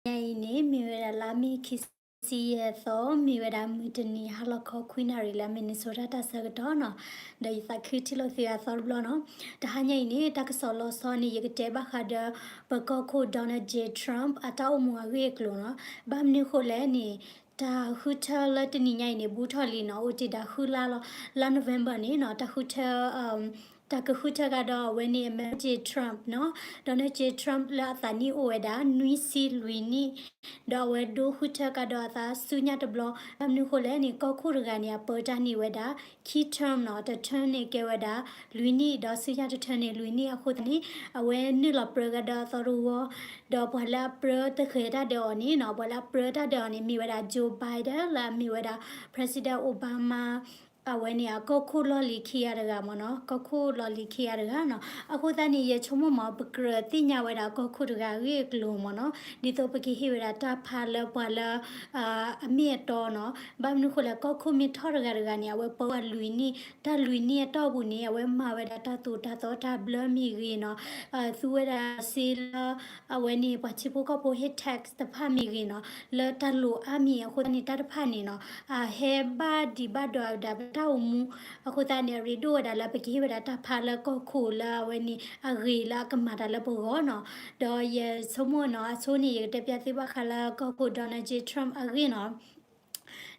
တဟါညါအံၤန့ၣ် မ့ၢ်ဝဲဒၣ်လါမ့ၤခံဆံယဲၢ်သီ, မ့ၢ်ဝဲဒၣ်မုၢ်တနံၤ ဟါလီၤခီခွံနၣ်ရံၣ်လၢ Minnesota တၢ်ဆၢကတီၢ်နီၤ, ဒီးယသးခုထံၣ်လိာ်သးအသီတဘျီနီၤ. တဟါညါအံၤန့ၣ် တၢ်ကစီၣ်လီၤဆီန့ၣ် ယကတဲဘၣ်ဃးဒီး ပကီၢ်ခိၣ် Donald J Trump အတၢ်အိၣ်မူအဂ့ၢ်အကျိၤနီၤ. ဘၣ်မနုၤဃိလဲၣ်န့ၣ် တၢ်ဃုထၢလၢတနံၤညါအံၤန့ၣ် ဘူးထီၣ်လံနီၤ, အိၣ်တ့ၢ်ဒၣ်ဃုလါလီၤ. လါ November န့ၣ်နီၤ, တၢ်ဃုထၢ တၢ်ကဃုထၢကဒီးအဝဲန့ၣ် Donald J Trump နီၤ, Donald J Trump လၢအသးနံၣ်အိၣ်ဝဲဒၣ် နွံဆံလွံၢ်နံၣ်, ဒီးအဝဲဒိဃုထၢကဒီးအသးဆူညါတဘျီ, ဘၣ်မနုၤဃိလဲၣ်န့ၣ် ကီၢ်ခိၣ်တဂၤန့ၣ် အပၢတၢ်န့ၢ်ဝဲဒၣ် ခံ term နီၤ, တ term န့ၣ်ကဲဝဲဒၣ် လွံၢ်နံၣ်, ဒီးဆူညါတ term န့ၣ် လွံၢ်နံၣ်အဃိသတးန့ၣ် အဝဲနုာ်လီၤပြၢကဒီးအသီတဝီ, ဒီးပှၤလၢအပြၢတဃဲၤတၢ်ဒီးအီၤန့ၣ်နီၤ, ပှၤလၢအပြၢတၢ်ဒီးအီၤန့ၣ် မ့ၢ်ဝဲဒၣ် Joe Biden လၢအမ့ၢ်ဝဲဒၣ် President Obama အဝဲန့ၣ် အကီၢ်ခိၣ်လီၢ်လံၤခံဂၤတဂၤမ့ၢ်နီၤ, ကီၢ်ခိၣ်လီၢ်လံၤခံဂၤတဂၤနီၤ. အဃိသတးန့ၣ် ယဆိကမိၣ်မ့ၢ် ပကြၢးသ့ၣ်ညါဝဲဒၣ်ကီၢ်ခိၣ်တဂၤအဂ့ၢ်အကျိၤမ့ၢ်နီၤ, ဒ်သိးပကဟ့ၣ်ဝဲဒၣ်တၢ်ဖးလၢပှၤလၢ အမ့ၢ်အတီနီၤ. ဘၣ်မနုၤဃိလဲၣ် ကီၢ်ခိၣ်မ့ၢ်ထီၣ်တဂၤတဂၤန့ၣ် အဝဲပၢဝဲလွံၢ်နံၣ်, တၢ်လွံၢ်နံၣ်အတီၢ်ပူၤန့ၣ် အဝဲမၤဝဲဒၣ်တၢ်သိၣ်တၢ်သီတၢ်ဘျၢမ့ၢ်ဂ့ၤနီၤ, သူဝဲဒၣ်စ့လၢ အဝဲန့ၣ် ပှၤထံဖိကီၢ်ဖိဟ့ၣ် tax တဖၣ်မ့ၢ်ဂ့ၤနီၤ, လၢတၢ်လိၣ်အါမံၤအဃိသတးန့ၣ် တၢ်တဖၣ်န့ၣ်နီၤ, အဟဲဘၣ်ဒံးဘၣ်ဒီးဝဲဒၣ်ပတၢ်အိၣ်မူ, အဃိသတးန့ၣ် အရ့ဒိၣ်ဝဲဒၣ်လၢပကဟ့ၣ်ဝဲဒၣ်တၢ်ဖးလၢကီၢ်ခိၣ်လၢအဝဲန့ၣ် အဂ့ၤလၢအကမၤတၢ်လၢပဂီၢ်နီၤ. ဒီးယဆိကမိၣ်နီၤ, အဆိန့ၣ် ယကတဲပျးသုဘၣ်ဃးလၢကီၢ်ခိၣ် Donald J Trump အဂ့ၢ်နီၤ.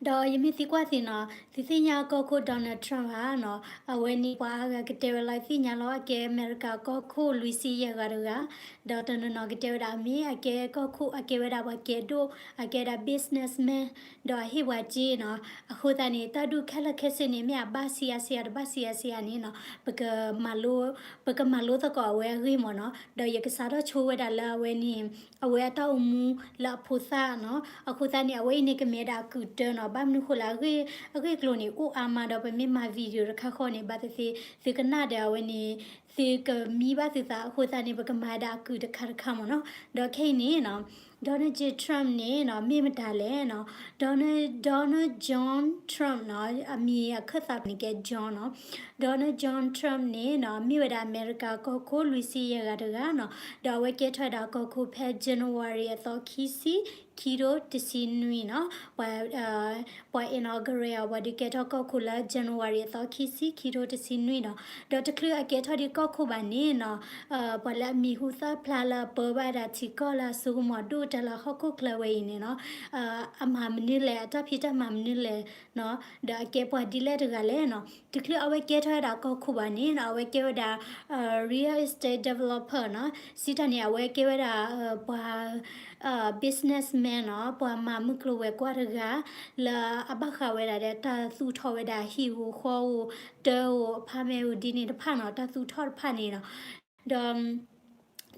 ဒီးယမ့ၢ်သံကွၢ်သ့ၣ်နီၤ, သုသ့ၣ်ညါကီၢ်ခိၣ် Donald Trump ဧါနီၤ, အဝဲန့ၣ်ပှၤအါဂၤကတဲဝဲလီၤသ့ၣ်ညါလီၤ, အကဲအမဲရကၤကီၢ်ခိၣ်လွံၢ်ဆံယဲၢ်ဂၤတဂၤ, ဒီးတနီၤနီၤကတဲဝဲဒၣ်အမ့ၢ် အကဲကီၢ်ခိၣ် အကဲဝဲဒၣ်ပှၤကဲဒိၣ်, အကဲဒၣ် businessman, ဒီးအဟ့ၣ်ပှၤစ့နီၤ. အဃိသတးန့ၣ် တၢ်ဒုးခဲလၢာ်ခဲဆ့န့ၣ် မ့ၢ်အဘၣ်ဆံးအါဆံးဧါ တဘၣ်ဆံးအါဆံးဧါန့ၣ်နီၤ, ပကမၤလိသကိးအဝဲအဂ့ၢ်မ့ၢ်နီၤ. ဒီးယကစးထီၣ်ဆိဝဲဒၣ်လၢအဝဲန့ၣ် အဝဲအတၢ်အိၣ်မူလၢအဖိသၣ်နီၤ. အဃိသတးန့ၣ် အဝဲအံၤန့ၣ်ကမ့ၢ်ဒၣ်အကုာ်တၢနီၤ, ဘၣ်မနုၤဃိလၢ အဂ့ၢ်အကျိၤန့ၣ် အိၣ်အါမးဒီး ပမ့ၢ်မၤ video တခါဃီန့ၣ် ဘၣ်သ့ၣ်သ့ၣ် သုကနၣ်ဒီးအဝဲန့ၣ် သုကမံဘၣ်သုသး. အဃိသတးန့ၣ် ပကမၤဒၣ်အကုာ်တခါတခါမ့ၢ်နီၤ. ဒီးခဲအံၤန့ၣ်နီၤ, Donald J Trump န့ၣ်နီၤ မ့ၢ်မတၤလဲၣ်နီၤ. Donald, Donald John Trump နီၤ, အမံၤအခၢၣ်သးန့ၣ်ကဲ John နီၤ. Donald John Trump န့ၣ်နီၤ မ့ၢ်ဝဲဒၣ်အမဲရကၤကီၢ်ခိၣ်လွံၢ်ဆံယဲၢ်ဂၤတဂၤနီၤ. ဒီးအဝဲကဲထီၣ်ဝဲဒၣ်ကီၢ်ခိၣ်ဖဲ January အသီခံဆံ ခံထိတဆံနွံနီၤ. ပှၤ ပှၤ inauguration အီၤ ပှၤဒုးကဲထီၣ်ကီၢ်ခိၣ်လၢ January အသီခံဆံ ခံထိတဆံနွံနီၤ. ဒီးတချုးအကဲထီၣ်ဒံးကီၢ်ခိၣ်ဘၣ်န့ၣ်နီၤ, ပှၤလၢအမံၤဟူသၣ်ဖျါလၢအပၢဘၣ်ဒၣ်ထံကီၢ်လၢအစိကမီၤဒိၣ်ကတၢၢ်လၢဟီၣ်ခိၣ်ချၢဝဲအံၤန့ၣ်နီၤ, အမၤမနုၤလဲၣ်, အတၢ်ဖံးတၢ်မၤမနုၤလဲၣ်နီၤ. ဒီးအကဲပှၤဒ်လဲၣ်တဂၤလဲၣ်နီၤ. တချုးအဝဲကဲထီၣ်ဝဲဒၣ်ကီၢ်ခိၣ်ဘၣ်န့ၣ်နီၤ, အဝဲကဲဝဲဒၣ် real estate developer နီၤ. စံးတၢ်န့ၣ် အဝဲကဲဝဲဒၣ် ပှၤ businessman နီၤ, ပှၤမၤမုၢ်ကျိၤဝဲၤကွာ်တဂၤ လၢအဘၣ်ဃးဝဲဒၣ်ဒီး တၢ်သူၣ်ထီၣ်ဝဲဒၣ်ဟံၣ်ဧိၤဃီဧိၤ တၢ်ဧိၤ apartment ဧိၤဒ်န့ၣ်တဖၣ်နီၤ, တၢ်သူၣ်ထီၣ်တဖၣ်န့ၣ်နီၤ.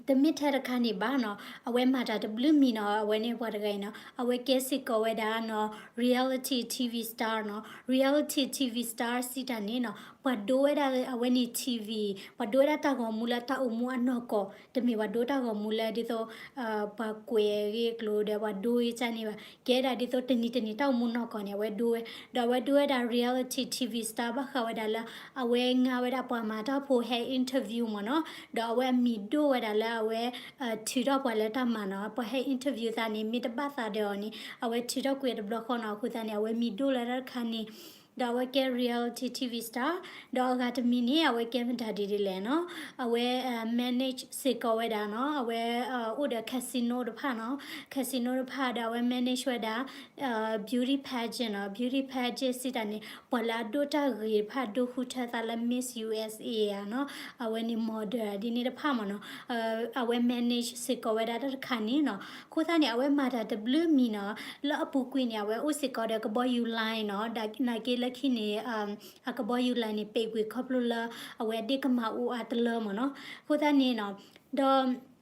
ဒီး တမ့ၢ်ထဲတခါန့ၣ်ဘၣ်နီၤ, အဝဲမၤတၢ်တဘျုးမံၤနီၤ, အဝဲန့ၣ်ပှၤတဂၤအံၤနီၤ, အဝဲကဲစ့ၢ်ကီးဝဲဒၣ်နီၤ reality TV star နီၤ. Reality TV star စံးတၢ်န့ၣ်နီၤ, ပှၤဒိဝဲဒၣ်အဝဲန့ၣ် TV, ပှၤဒိဝဲဒၣ်တၢ်ဂီၤမူလၢတၢ်အိၣ်မူအနီၢ်ကီၢ်, တမ့ၢ်ပှၤဒိတၢ်ဂီၤမူလၢဒ်သိး ပှၤကွဲးအဂ့ၢ်အကျိၤဒီးပှၤဒိဝဲဒၣ်န့ၣ်ဘၣ်, ကဲဒၣ်ဒ်သိးတနံၤတနံၤတၢ်အိၣ်မူနီၢ်ကီၢ်န့ၣ် အဝဲဒိဝဲ, ဒီးအဝဲဒိဝဲဒၣ် reality TV star ဘၣ်ဃးဝဲဒၣ်လၢ အဝဲငါဝဲဒၣ်ပှၤမၤတၢ်ဖိဟဲ interview မ့ၢ်နီၤ, ဒီးအဝဲအမံၤဒိၣ်ဝဲဒၣ်လၢအဝဲ ထုးထီၣ်ပှၤလၢတၢ်မၤနီၤ, ပှၤဟဲ interview သးန့ၣ် မ့ၢ်တဘၣ်သးဒီးအီၤန့ၣ် အဝဲထုးထီၣ်ကွံာ်တဘျီဃီနီၤ, အဃိသတးန့ၣ် အဝဲမံၤဒိၣ်လၢတၢ်တခါန့ၣ် ဒီးအဝဲကဲ reality TV star, ဒီးအဂၤတမံၤန့ၣ် အဝဲကဲမတၤဒ်လဲၣ်နီၤ, အဝဲ manage စ့ၢ်ကီးဝဲဒၣ်နီၤ, အဝဲအိၣ်ဒီး casino တဖၣ်နီၤ, casino တဖၣ်ဒီးအဝဲ manage ဝဲဒၣ် beauty pageant နီၤ, beauty pageant စံးတၢ်န့ၣ် ပှၤလၢအဒိၣ်တၢ်ဂ့ၤတဖၣ် ဒိဃုထၢသးလၢ Miss USA ဧါနီၤ, အဝဲန့ၣ် model ဒ်န့ၣ်တဖၣ်မ့ၢ်နီၤ, အဝဲ manage စ့ၢ်ကီးဝဲဒၣ်တၢ်တခါန့ၣ်နီၤ, အဃိသတးန့ၣ် အဝဲမၤတၢ်တဘျုးမံၤနီၤ, လၢအပူၤကွံာ်န့ၣ် အဝဲအိၣ်စ့ၢ်ကီးဒီးကဘီယူၤ line နီၤ, နာ်က့လၢခံန့ၣ် အကဘီယူၤ line န့ၣ် ပံးကွံာ်ခီဖျိလၢ အဝဲဒ့ၣ်ကမၢ်အိၣ်အါတလၢမ့ၢ်နီၤ, အဃိသတးန့ၣ်နီၤ, ဒီး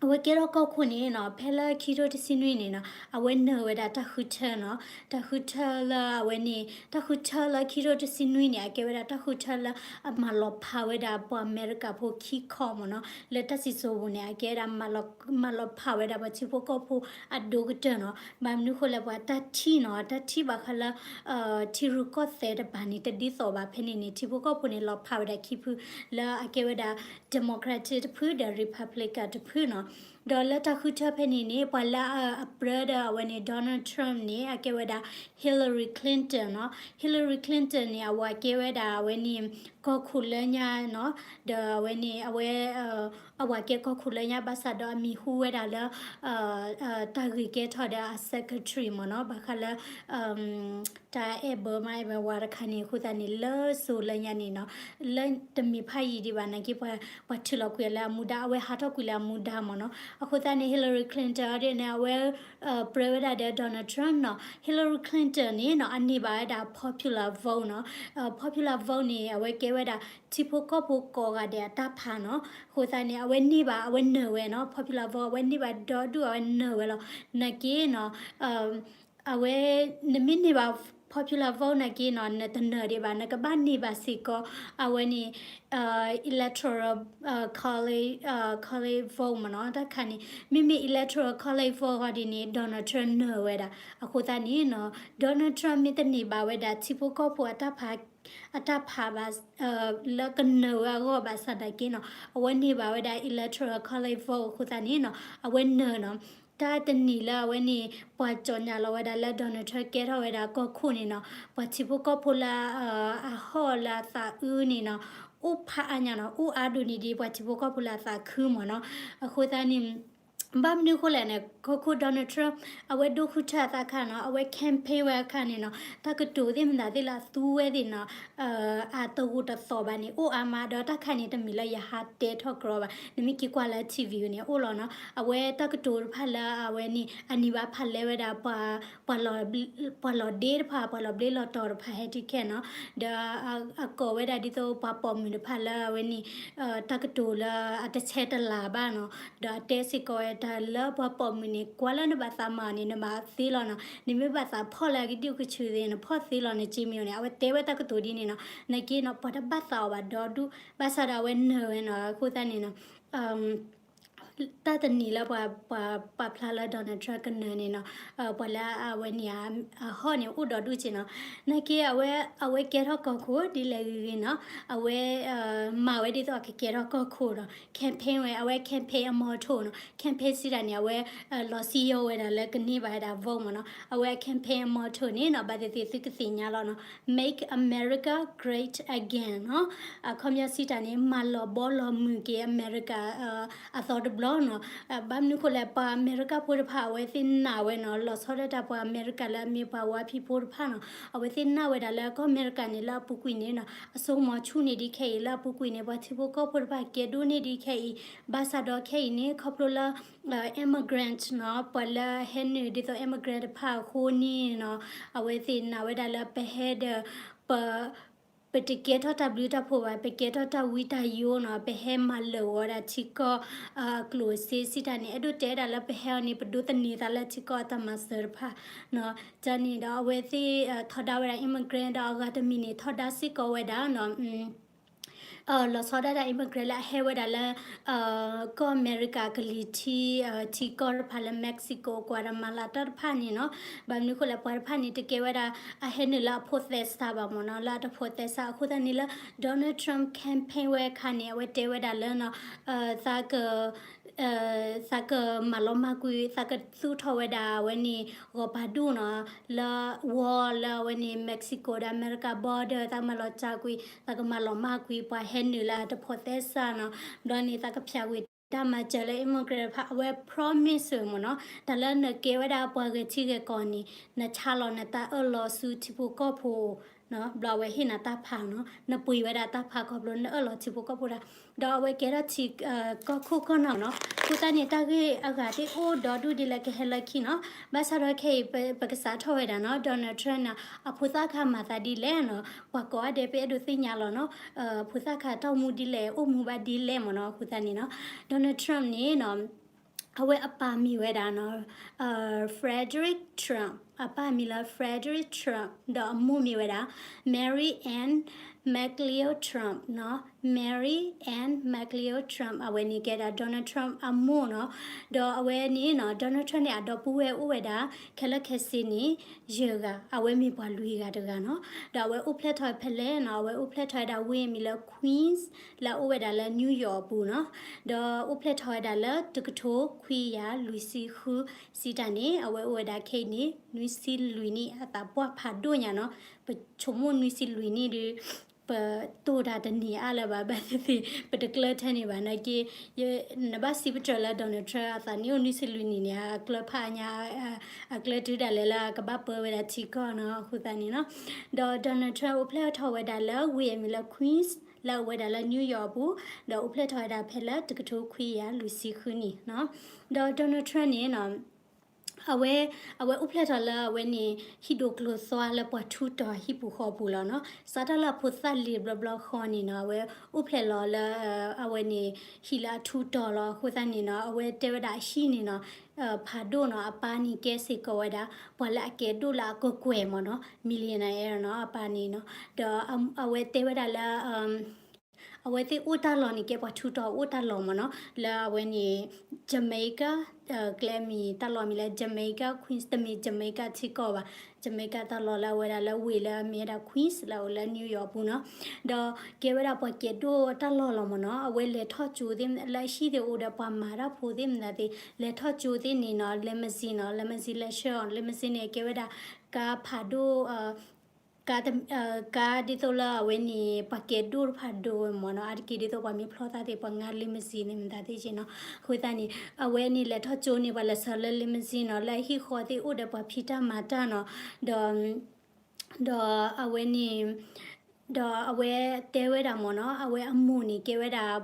အဝဲကဲထီၣ်ကီၢ်ခိၣ်န့ၣ်နီၤ, ဖဲလၢခံထိတဆံနွံန့ၣ်နီၤ, အဝဲနၢၤဝဲဒၣ်တၢ်ဃုထၢနီၤ, တၢ်ဃုထၢလၢအဝဲန့ၣ် တၢ်ဃုထၢလၢခံထိတဆံနွံန့ၣ် အကဲဝဲဒၣ်တၢ်ဃုထၢလၢအမၤလီၤဖးဝဲဒၣ်ပှၤအမဲရကၤဖိခံခီမ့ၢ်နီၤ, လၢတၢ်စံၣ်စိၤပူၤန့ၣ် အကဲဝဲဒၣ် မၤလီၤဖးဝဲဒၣ်ပှၤထံဖိကီၢ်ဖိအဒိၣ်ကတၢၢ်နီၤ, ဘၣ်မနုၤဃိလဲၣ် ပှၤတၢ်ထံၣ်နီၤ, တၢ်ထံၣ်ဘၣ်ဃးလၢ ထံရူၢ်ကီၢ်သဲးတပၤန့ၣ် တဒ်သိးဘၣ်ဖဲန့ၣ်န့ၣ် ထံဖိကီၢ်ဖိန့ၣ် လီၤဖးဝဲဒၣ်ခံဖု လၢအကဲဝဲဒၣ် Democratic တဖုဒီး Republican တဖုနီၤ. ဒီးလၢတၢ်ဃုထၢဖဲန့ၣ်န့ၣ် ပှၤလၢအပြၢဒီးအဝဲန့ၣ် Donald Trump န့ၣ် အကဲဝဲဒၣ် Hillary Clinton နီၤ. Hillary Clinton န့ၣ် အဝၤကဲဝဲဒၣ်အဝဲန့ၣ် ကီၢ်ခိၣ်လၢညါနီၤ. ဒီးအဝဲန့ၣ် အဝဲ အဝၤကဲကီၢ်ခိၣ်လၢညါဘၣ်ဆၣ်ဒီးအမံၤဟူဝဲဒၣ်လၢ တၢ်ဂ့ၢ်ကဲထီၣ်ဒီးအ secretary မ့ၢ်နီၤ. ဘၣ်ဃးလၢ တၢ်အဲၣ်ဘၢမါအဲၣ်ဘၢဝၤတခါန့ၣ် အဃိသတးန့ၣ် လၢစိၤလၢညါန့ၣ်နီၤ, လၢတမ့ၢ်ဖးယံာ်ဒံးဘၣ်နာ်က့ ပှၤထုးလီၤကွံာ်လၢအမူဒါ, အဝဲဟးထီၣ်ကွံာ်လၢအမူဒါမ့ၢ်နီၤ. အဃိသတးန့ၣ် Hillary Clinton အီၤဒ်န့ၣ် အဝဲ ပြၢဝဲဒၣ်ဒီး Donald Trump နီၤ. Hillary Clinton န့ၣ်နီၤ အန့ၢ်ဘၣ်ဝဲဒၣ် popular vote နီၤ. Popular vote န့ၣ် အဝဲကဲဝဲဒၣ် ထံဖိကီၢ်ဖိကိးဂၤဒဲးအတၢ်ဖးနီၤ. အဃိသတးန့ၣ် အဝဲန့ၢ်ဘၣ် အဝဲနၢၤဝဲနီၤ. Popular vote အဝဲန့ၢ်ဘၣ်ဒီဒူၣ် အဝဲနၢၤဝဲလီၤ. နာ်က့နီၤ အဝဲ နမ့ၢ်န့ၢ်ဘၣ် popular vote နာ်က့နီၤ နတနၢၤဒံးဘၣ်, နကဘၣ်န့ၢ်ဘၣ်စ့ၢ်ကီး အဝဲန့ၣ် electoral college vote မ့ၢ်နီၤ. တၢ်ခါန့ၣ် မ့မ့ၢ် electoral college vote ဂီၤဒ်န့ၣ် Donald Trump နၢၤဝဲဒၣ်. အဃိသတးန့ၣ်နီၤ Donald Trump မ့ၢ်တန့ၢ်ဘၣ်ဝဲဒၣ် ထံဖိကီၢ်ဖိအတၢ်ဖး အတၢ်ဖးဘၣ် လၢကနၢၤဝဲအဂီၢ်ဘၣ်ဆၣ်နာ်က့နီၤ အဝဲန့ၢ်ဘၣ်ဝဲဒၣ် electoral college vote အဃိသတးန့ၣ်နီၤ အဝဲနၢၤနီၤ. တၢ်တနံၤလၢအဝဲန့ၣ် ပှၤကၠီၣ်ညါလီၤဝဲဒၣ်လၢ Donald Trump ကဲထီၣ်ဝဲဒၣ်ကီၢ်ခိၣ်န့ၣ်နီၤ ပှၤထံဖိကီၢ်ဖိလၢ အဟီၣ်လၢအသးအုးန့ၣ်နီၤ အိၣ်ဖးအါညါနီၤ, အိၣ်အါဒိၣ်န့ၢ်ဒံး ပှၤထံဖိကီၢ်ဖိလၢအသးခုမ့ၢ်နီၤ. အဃိသတးန့ၣ် ဘၣ်မနုၤအဃိလဲၣ်န့ၣ် ကီၢ်ခိၣ် Donald Trump အဝဲဒိၣ်ဃုထၢအသးခါနီၤ, အဝဲ campaign ဝဲအခါန့ၣ်နီၤ တၢ်ကတိၤသ့ၣ်မတၤသ့ၣ်လၢအသူဝဲသ့ၣ်နီၤ အတဂိာ်တသီၣ်ဘၣ်န့ၣ် အိၣ်အါမး. ဒီးတၢ်ခါန့ၣ် တမ့ၢ်လၢယဟးတဲထီၣ်ကြီဘၣ်, နမ့ၢ်က့ၤကွၢ်လၢ ထံၣ်ဝံၤ န့ၣ် အိၣ်လီၤနီၤ. အဝဲတၢ်ကတိၤတဖၣ်လၢအဝဲန့ၣ် အန့ၢ်ဘၣ်ဖးလဲဝဲဒၣ် ပှၤလီၤဒ့တဖၣ် ပှၤလီၤဘျ့လီၤတီၤတဖၣ် ဟဲတုၤခဲနီၤ. ဒီးအကိးဝဲဒၣ်ဒ်သိးပှၤပိာ်မုၣ်တဖၣ်လၢအဝဲန့ၣ် တၢ်ကတိၤလၢအတဆဲးတလၤဘၣ်နီၤ. ဒီးအတဲစ့ၢ်ကီးဝဲတၢ်လၢပှၤပိာ်မုၣ်န့ၣ် ကွၢ်လၢနဘၣ်သးမၤအီၤန့ၣ် နမၤသ့လီၤနီၤ. နမ့ၢ်ဘၣ်သးဖီၣ်လၢအကဒုၣ်ကဆူၣ်သ့ၣ် နဖီၣ်သ့လီၤနစ့မ့ၢ်အီၤန့ၣ် အဝဲတဲဝဲတၢ်ကတိၤဒ်န့ၣ်နီၤ. နာ်က့နီၤ ပှၤတဘၣ်သးအီၤဘၣ်ဒီဒူၣ် ဘၣ်ဆၣ်ဒီးအဝဲနၢၤဝဲနီၤ. အဃိသတးန့ၣ်နီၤ တၢ်တနံၤလၢပှၤ ပှၤ ပှၤပာ်ဖျါလၢ Donald Trump ကနၢၤန့ၣ်နီၤ ပှၤလၢအဝဲန့ၣ် အဟီၣ်န့ၣ် အိၣ်ဒီဒူၣ်က့နီၤ. နာ်က့အဝဲ အဝဲကဲထီၣ်ကီၢ်ခိၣ်ဒ်လဲၣ်ဂ့ၤဂ့ၤနီၤ အဝဲ မၤဝဲဒ်သိးအကကဲထီၣ်ကီၢ်ခိၣ်ဒီး campaign ဝဲ အဝဲ campaign အ motto နီၤ campaign စံးတၢ်န့ၣ် အဝဲ လီၤစံယိၤဝဲဒၣ်လၢကန့ၢ်ဘၣ်ဝဲဒၣ် vote မ့ၢ်နီၤ. အဝဲ campaign အ motto န့ၣ်နီၤ ဘၣ်သ့ၣ်သ့ၣ်သုကသ့ၣ်ညါလီၤနီၤ Make America Great Again နီၤ. အခီပညီစံးတၢ်န့ၣ် မၤလီၤဘီလီၤမုၢ်က့ၤအမဲရကၤ အသီတဘျီနီၤ. ဘၣ်မနုၤအဃိလဲၣ် ပှၤအမဲရကၤဖိတဖၣ် အဝဲသ့ၣ်နာ်ဝဲနီၤ လီၤဆီဒၣ်တၢ်ပှၤအမဲရကၤလၢအမ့ၢ်ပှၤဝါဖံးဖိတဖၣ်နီၤ အဝဲသ့ၣ်နာ်ဝဲဒၣ်လၢကီၢ်အမဲရကၤန့ၣ် လၢအပူၤကွံာ်န့ၣ်နီၤ အစိကမီၤဆူၣ်န့ၢ်ဒံးခဲအံၤ လၢအပူၤကွံာ်န့ၣ် ပှၤထံဖိကီၢ်ဖိတဖၣ်ကဲဒိၣ်န့ၢ်ဒံးခဲအံၤ ဘၣ်ဆၣ်ဒီးခဲအံၤန့ၣ် ခီဖျိလၢ immigrant နီၤ ပှၤလၢဟဲနုာ်ဒ်သိး immigrant တဖၣ်အဃိန့ၣ်နီၤ အဝဲသ့ၣ်နာ်ဝဲဒၣ်လၢပဟဲဒီး ပ ပတကဲထီၣ်တၢ်ဘျုးတၢ်ဖှိၣ်ဘၣ် ပကဲထီၣ်တၢ်ဝံတၢ်ယိာ်နီၤ ပဟဲမၤလၢာ်ဝဲဒၣ်ထံကီၢ် အကျိၣ်စ့စံးတၢ်န့ၣ် အဲၣ်ဒိးတဲဒၣ်လၢပဟဲအီၤန့ၣ် ပဒိးသန့ၤသးလၢထံကီၢ်အတၢ်မၤစၢၤတဖၣ်နီၤ. တၢ်န့ၣ်ဒီးအဝဲသ့ၣ်ထီဒါဝဲဒၣ် immigrant ဒီးအဂၤတမံၤန့ၣ် ထီဒါစ့ၢ်ကီးဝဲဒၣ်နီၤ လီၤဆီဒၣ်တၢ် immigrant လၢအဟဲဝဲဒၣ်လၢ ကီၢ်အမဲရကၤကလံၤထံး ထံကီၢ်တဖၣ်လၢ Mexico Guatemala တၢ်တဖၣ်န့ၣ်နီၤ. ဘၣ်မနုၤအဃိလဲၣ် ပှၤတဖၣ်န့ၣ် တကဲဝဲဒၣ် အဟဲနုာ်လၢအဖိးသဲစးဘၣ်မ့ၢ်နီၤ လၢအတဖိးသဲစးအဃိသတးန့ၣ်လၢ Donald Trump campaign ဝဲအခါန့ၣ် အဝဲတဲဝဲဒၣ်လၢနီၤ သးက သးကမၤလီၤမၢ်ကွံာ် သးကသူၣ်ထီၣ်ဝဲဒၣ်အဝဲန့ၣ် ဂီၤပၤဒူၣ်နီၤ လၢ wall လၢအဝဲန့ၣ် Mexico ဒီးအမဲရကၤ border သးကမၤလီၤစၢ်ကွံာ် သးကမၤလီၤမၢ်ကွံာ် ပှၤဟဲနုာ်လၢအတဖိးသဲစးနီၤ. ဘျီန့ၣ် သးကဖၠးကွံာ်တၢ်မၤစၢၤလၢ immigrant တဖၣ် အဝဲ promise မ့ၢ်နီၤ တၢ်လၢနကဲဝဲဒၣ်ပှၤဂဲၤထံဂဲၤကီၢ်န့ၣ် နဆါလီၤနတၢ်အၢၣ်လီၤဆူထံဖိကီၢ်ဖိ ဘျီအဝဲဟ့ၣ်နၤတၢ်ဖးနီၤ နပှ့ၤဝဲဒၣ်တၢ်ဖးခီဖျိနအၢၣ်လီၤထံဖိကီၢ်ဖိဒၣ် ဒီးအဝဲကဲထီၣ်ထံ ကီၢ်ခိၣ်ကီၢ်နၢ်နီၤ. အဃိသတးန့ၣ် တၢ်ဂ့ၢ်အဂၤသ့ၣ်အိၣ်ဒီဒူၣ်ဒ်လဲၣ်ကဟဲလၢခံနီၤ. ဘၣ်ဆၣ်ဒီးခဲအံၤ ပကစးထီၣ်ဝဲဒၣ်နီၤ Donald Trump န့ၣ် အဖိသၣ်ခါမၤသးဒ်လဲၣ်နီၤ ပှၤကိးဂၤဒဲးပအဲၣ်ဒိးသ့ၣ်ညါလီၤနီၤ ဖိသၣ်ခါတၢ်အိၣ်မူဒ်လဲၣ် အိၣ်မူဘၣ်ဒ်လဲၣ်မ့ၢ်နီၤ. အဃိသတးန့ၣ်နီၤ Donald Trump န့ၣ်နီၤ အဝဲအပၢ်မ့ၢ်ဝဲဒၣ်နီၤ Frederick Trump အပၢ်မံၤလၢ Frederick Trump ဒီးအမိၢ်မ့ၢ်ဝဲဒၣ် Mary Ann McLeod Trump နီၤ, Mary Ann McLeod Trump အဝဲန့ၣ်ကဲဒၣ် Donald Trump အမိၢ်နီၤ, ဒီးအဝဲန့ၣ်နီၤ Donald Trump န့ၣ် အဒီပုၢ်ဝဲၢ်အိၣ်ဝဲဒၣ် ခဲလၢာ်ခဲဆ့န့ၣ် ယဲၢ်ဂၤ, အဝဲမ့ၢ်ပှၤလွံၢ်ဂၤတဂၤနီၤ, ဒီးအဝဲအိၣ်ဖျဲၣ်ထီၣ်ဖဲလဲၣ်နီၤ, အဝဲအိၣ်ဖျဲၣ်ထီၣ်ဝဲဒၣ်ဝ့ၢ်အမံၤလၢ Queens လၢအအိၣ်ဝဲဒၣ်လၢ New York အပူၤနီၤ, ဒီးအိၣ်ဖျဲၣ်ထီၣ်ဝဲဒၣ်လၢတကထိခွံကယၤလွံၢ်ဆံဃု စံးတၢ်န့ၣ် အဝဲအိၣ်ဝဲဒၣ်ခဲအံၤန့ၣ် နွံဆံလွံၢ်နံၣ် အသးပှၢ်ဖးဒိၣ်ညါနီၤ, ပဆိကမိၣ်နွံဆံလွံၢ်နံၣ်ဒီး ပတိၢ်တၢ်တန့ၢ်အါလၢၤဘၣ်, ဘၣ်သ့ၣ်သ့ၣ် ပတကျၢၤထဲန့ၣ်ဘၣ်နာ်က့, နဘၣ်စံးပတြၢၤလၢ Donald Trump အသးနံၣ်အိၣ်နွံဆံလွံၢ်နံၣ်န့ၣ် အကျၢၤဖးညါ, အကျၢၤတုၤဒၣ်လဲာ်လၢအကဘၣ်ပၢဝဲဒၣ်ထံကီၢ်နီၤ, အဃိသတးန့ၣ်နီၤ, ဒီး Donald Trump အိၣ်ဖျဲၣ်ထီၣ်ဝဲဒၣ်လၢဝ့ၢ်အမံၤလၢ Queens လၢအအိၣ်ဝဲဒၣ်လၢ New York အပူၤ, ဒီးအိၣ်ဖျဲၣ်ထီၣ်ဝဲဒၣ်ဖဲလၢတကထိခွံကယၤလွံၢ်ဆံဃုနံၣ်နီၤ, ဒီး Donald Trump န့ၣ်နီၤ အဝဲ, အဝဲအိၣ်ဖျဲၣ်ထီၣ်လၢအဝဲန့ၣ် ဟံၣ်ဒိၣ်ကျိၤသွါလၢပှၤထူးတီၤဟံၣ်ပူၤဃီပူၤလီၤနီၤ. စးထီၣ်လၢအဖိသၣ်လံၤဘျီဘျီဃီန့ၣ်နီၤ အဝဲအိၣ်ဖျဲၣ်လီၤလၢ အဝဲန့ၣ် ဟံၣ်လၢအထူးတီၤလီၤ. အဃိသတးန့ၣ်နီၤ အဝဲတဲဝဲဒၣ်အဟံၣ်န့ၣ်နီၤ ဖးဒိၣ်နီၤ အပၢ်န့ၣ် ကဲစ့ၢ်ကီးဝဲဒၣ် ပှၤလၢအကဲဒိၣ်လၢအကကွဲၢ်မ့ၢ်နီၤ millionaire နီၤ အပၢ်န့ၣ်နီၤ. ဒီးအဝဲတဲဝဲဒၣ်လၢ အဝဲသ့ၣ်အိၣ်တၢ်လီၢ်န့ၣ် ကဲပှၤထူးတီၤအိၣ်တၢ်လီၢ်မ့ၢ်နီၤ, လၢအဝဲန့ၣ် Jamaica, ကျဲမံၤ တၢ်လီၢ်မံၤလၢ Jamaica Queens တမ့ၢ် Jamaica ထံကီၢ်ဘၣ်, Jamaica တၢ်လီၢ်လၢအဝဲဒၣ်လၢဝ့ၢ်လၢအမ့ၢ်ဝဲဒၣ် Queens လၢအအိၣ်လၢ New York ပူၤနီၤ. ဒီးကဲဝဲဒၣ်ပှၤကဲဒိၣ်တၢ်လီၢ်လီၤမ့ၢ်နီၤ, အဝဲလဲၤထီၣ်ကၠိသ့ၣ်လၢအဟံၣ်သ့ၣ်အိၣ်ဒီးပှၤမၤတၢ်ဖိသ့ၣ်မတၤသ့ၣ် လဲၤထီၣ်ကၠိသ့ၣ်န့ၣ်နီၤ limousine နီၤ limousine လဲၤဆှၢအီၤ limousine န့ၣ် ကဲဝဲဒၣ် ကါဖးဒိၣ် ကါတ, ကါဒ်သိးလၢအဝဲန့ၣ် ပှၤကဲဒိၣ်တဖၣ်ဒိးဝဲမ့ၢ်နီၤ, အါတက့ၢ်ဒ်သိးပှၤမ့ၢ်ဖျီသးသ့ၣ် ပှၤငါ limousine န့ၣ်မတၤသ့ၣ်က့နီၤ. အဃိသတးန့ၣ် အဝဲန့ၣ်လဲၤထီၣ်ကၠိန့ၣ် ပှၤလဲၤဆှၢလၢ limousine နီၤ, လၢအဟံၣ်ဃီသ့ၣ်အိၣ်ဒီးပှၤဖံးတၢ်မၤတၢ်နီၤ, ဒီး, ဒီးအဝဲန့ၣ် ဒီးအဝဲတဲဝဲဒၣ်မ့ၢ်နီၤ, အဝဲအမိၢ်န့ၣ်ကဲဝဲဒၣ်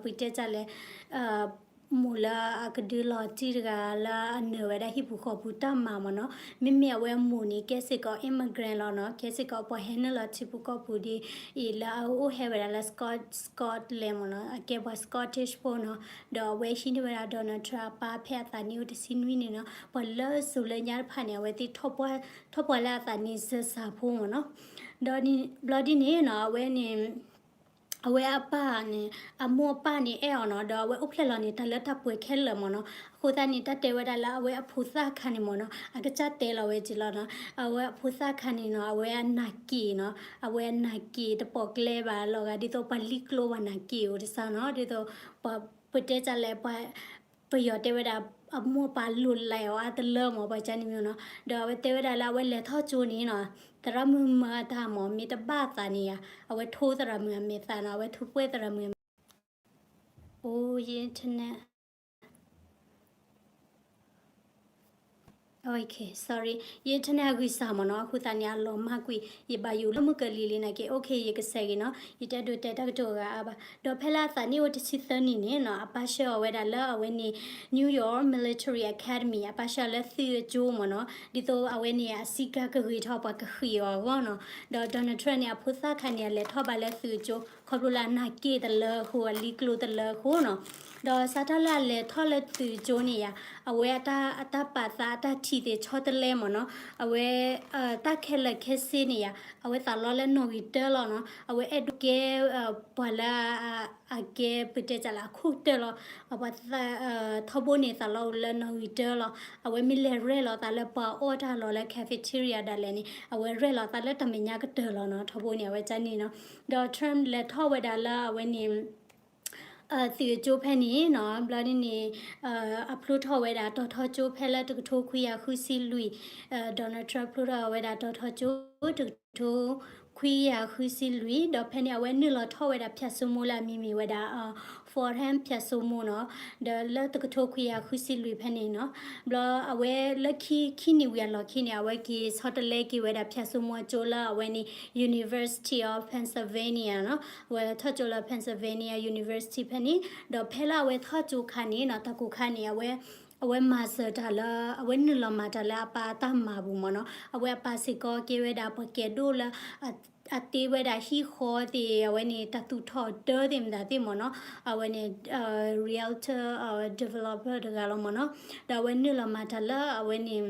ပတဲတၢ်လဲၣ် မိၢ်လၢအကဒုးလီၤတံၢ်တဂၤလၢအနၢၤဝဲဒၣ်ဟံၣ်ပူၤဃီပူၤတၢ်မၤမ့ၢ်နီၤ, မ့မ့ၢ်အဝဲအမိၢ်န့ၣ် ကဲစ့ၢ်ကီး immigrant လီၤနီၤ, ကဲစ့ၢ်ကီးပှၤဟဲနုာ်လီၤထံပူၤကီၢ်ပူၤဒ်အံၤ လၢအအိၣ်ဟဲဝဲဒၣ်လၢ Scot, Scotland မ့ၢ်နီၤ, အကဲပှၤ Scottish ဖိနီၤ, ဒီးအဝဲဟံးန့ၢ်ဝဲဒၣ် Donald Trump အပၢ်ဖဲအသးနံၣ်အိၣ်တဆံနွံနံၣ်နီၤ, ပှၤလၢစိၤလၢညါတဖၣ်န့ၣ် အဝဲသ့ၣ်ထီၣ်ပှၢ်လၢအသးနံၣ်စၢၤစၢ်ဖိမ့ၢ်နီၤ, ဒီးဘျီဒ်န့ၣ်နီၤ အဝဲန့ၣ် အဝဲအပၢ်န့ၣ် အမိၢ်အပၢ်န့ၣ်အဲၣ်အီၤနီၤ, ဒီးအဝဲအိၣ်ဖျဲၣ်လီၤန့ၣ် တၢ်လၢတၢ်ပှဲၤခဲလၢာ်မ့ၢ်နီၤ, အဃိသတးန့ၣ် တၢ်တဲဝဲဒၣ်လၢအဝဲအဖိသၣ်ခါန့ၣ်မ့ၢ်နီၤ, အကစၢ်တဲလီၤဝဲက့ၤလီၤနီၤ, အဝဲအဖိသၣ်ခါန့ၣ်နီၤ အဝဲအနၢ်က့ၤနီၤ, အဝဲအနၢ်က့ၤတပိာ်ကျဲဘၣ်လီၤဂာ် ဒ်သိးပှၤလံကျိပှၤနၢ်က့ၤအိၣ်တစၢ်နီၤ, ဒ်သိး ပတဲတၢ်လဲၣ် ပှၤ ပယီၤတဲဝဲဒၣ် အမိၢ်အပၢ်လိၣ်လဲၤအီၤအါတလၢမ့ၢ် ပှၤကန့ၣ်မ့ၢ်နီၤ, ဒီးအဝဲတဲဝဲဒၣ်လၢအဝဲလဲၤထီၣ်ကၠိန့ၣ်နီၤ, သရၣ်မုၣ်မၤတၢ်မ့ၢ် မ့ၢ်တဘၣ်သးန့ၣ်ယါ, အဝဲထိသရၣ်မုၣ်အမဲာ်သးနီၤ, အဝဲထိပှဲၢ်သရၣ်မုၣ်အမဲာ်, အိၣ် ယ internet, OK, sorry, ယ internet အဂံၢ်စၢ်မ့ၢ်နီၤ, အဃိသတးန့ၣ် အလီၤမၢ်ကွံာ်, ယဘၣ်ယိၣ်လၢမုၢ်ကလံၤလံနာ်က့, OK, ယကစဲးဂ့ၤနီၤ, ယတအဲၣ်ဒိးတဲတၢ်ကတိၤအဂၤအါဘၣ်, ဒီးဖဲလၢအသးနံၣ်အိၣ်တဆံသၢနံၣ်န့ၣ်နီၤ, အပၢ်ဆှၢအီၤဝဲဒၣ်လၢအဝဲန့ၣ် New York Military Academy, အပၢ်ဆှၢအီၤလၢသုးအကၠိမ့ၢ်နီၤ, ဒ်သိးအဝဲန့ၣ် အစည်းကမ်းကဂ့ၤထီၣ်ပှၤကဃ့အီၤအဂီၢ်နီၤ, ဒီး Donald Trump န့ၣ် အဖိသၣ်ခါန့ၣ် အလဲၤထီၣ်ဘၣ်လၢသုးအကၠိ ခီဖျိလၢအနၢ်က့ၤတလၢအဃိ အလံကျိတလၢအဃိနီၤ, ဒီးစးထီၣ်လၢအလဲၤထီၣ်လၢသုးကၠိန့ၣ်ယါ, အဝဲအတၢ်, အတၢ်ပာ်သးအတၢ်ထံၣ်သ့ၣ်ဆီတလဲမ့ၢ်နီၤ, အဝဲ, တၢ်ခဲလၢာ်ခဲဆ့န့ၣ်ယါ, အဝဲသးလီလၢနီၣ်ဂံၢ်တၢလီၤနီၤ, အဝဲအဲၣ်ဒိးကဲ, ပှၤလၢ, အကဲပတဲတၢ်လၢအခိၣ်တၢလီၤ, ပှၤ, ထီဘိန့ၣ်သးလီအိၣ်လၢနီၣ်ဂံၢ်တၢလီၤ, အဝဲမ့ၢ်လဲၤရဲၣ်လီၤသးလၢပှၤအီၣ်တၢ်လီၤလၢ cafeteria ဒၣ်လဲာ်န့ၣ် အဝဲရဲၣ်လီၤသးလၢတၢ်မဲာ်ညါကတၢၢ်လီၤနီၤ, ထီဘိန့ၣ် အဝဲကန့ၣ်နီၤ, ဒီး Trump လဲၤထီၣ်ဝဲဒၣ်လၢအဝဲန့ၣ် သုးအကၠိဖဲန့ၣ်နီၤ, ဘျီဒ်န့ၣ်, အဖျိထီၣ်ဝဲဒၣ် တီၤထီကၠိဖဲလၢတကထိခွံကယၤဃုဆံလွံၢ်, Donald Trump ဖျိထီၣ်ဝဲဒၣ်တီၤထီကၠိ တကထိခွံကယၤဃုဆံလွံၢ်, ဒီးဖဲန့ၣ် အဝဲနုာ်လီၤထီၣ်ဝဲဒၣ်ဖၠၣ်စိမိလၢအမံၤမ့ၢ်ဝဲဒၣ် Fordham ဖၠၣ်စိမိနီၤ, ဒီးလၢတကထိခွံကယၤဃုဆံလွံၢ်ဖဲန့ၣ်နီၤ, ဘျီအဝဲလၢခံ, ခံနံၣ်ဝံၤအလီၢ်ခံန့ၣ် အဝဲက့ၤဆီတလဲက့ၤဝဲဒၣ်ဖၠၣ်စိမိအကၠိလၢအဝဲန့ၣ် University of Pennsylvania နီၤ, အဝဲထီၣ်ကၠိလၢ Pennsylvania University ဖဲန့ၣ်, ဒီးဖဲလၢအဝဲထီၣ်ကၠိခါန့ၣ်နီၤ, တၢ်ကိၢ်ခါန့ၣ် အဝဲ, အဝဲမၤစၢၤတၢ်လၢ, အဝဲနုာ်လီၤမၤတၢ်လၢအပၢ်အတၢ်မၤပူၤမ့ၢ်နီၤ, အဝဲအပၢ်စ့ၢ်ကီးကဲဝဲဒၣ်ပှၤကဲဒိၣ်လၢ အတ့ဝဲဒၣ်ဟံၣ်ဃီသ့ၣ် အဝဲန့ၣ် တၢ်သူၣ်ထီၣ်တၢသ့ၣ်မတၤသ့ၣ်မ့ၢ်နီၤ, အဝဲန့ၣ် realtor developer တဂၤလီၤမ့ၢ်နီၤ, ဒီးအဝဲနုာ်လီၤမၤတၢ်လၢအဝဲန့ၣ်